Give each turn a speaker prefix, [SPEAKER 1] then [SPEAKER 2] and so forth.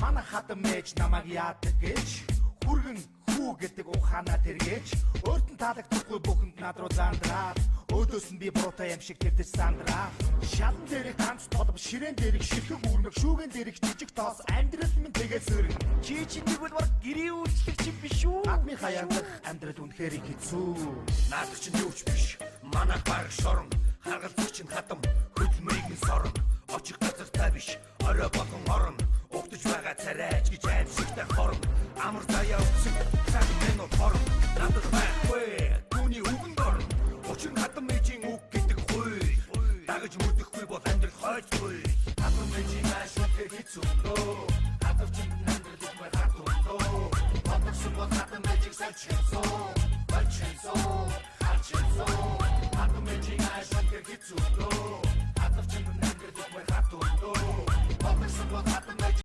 [SPEAKER 1] Манай хадам ээж намайг яадаг гэж хүргэн хүү гэдэг ухаанаа тэргээж өөрт нь таалагдахгүй бүхэнд над руу зандраад өөдөөс нь би буруутай юм шиг тэрдэж сандраа. Шалан дээрх ганц толб, ширээн дээрх ширхэг үүрмэг, шүүгэн дээрх жижиг тоос, амьдрал минь тэгээ сөрөн.
[SPEAKER 2] Чи чинь тэгвэл баг гэрийн үйлчлэгч юм биш үү?
[SPEAKER 1] Наадмын хаяандах амьдрал үнэхээр их хэцүү.
[SPEAKER 3] Наадах чинь юу ч биш. Манайх баг шорон. Харгалзах чинь хатам. Хөдөлмөрийг нь сорон. Очих газартай биш. Орой болгон орон. Угтаж байгаа царайч гэж аимшигтай хорон. Амар заяа өгсөн. Цаг минут хорон. Надад байхгүй. Түүний үгэнд орно. Учир нь хатам ээжийн үг гэдэг хууль. Дагаж мөрдөхгүй бол амьдрал хойцгүй.
[SPEAKER 1] Хатам ээжийн ааш үнэхээр хэцүү дөө. Хатамчинд нь амьдрал их мөр хатуу дөө. Бодогсон бол хатам ээжийг сольчихсон. Болчихсон. Харчихсан. Хатам ээжийн ааш үнэхээр хэцүү дөө.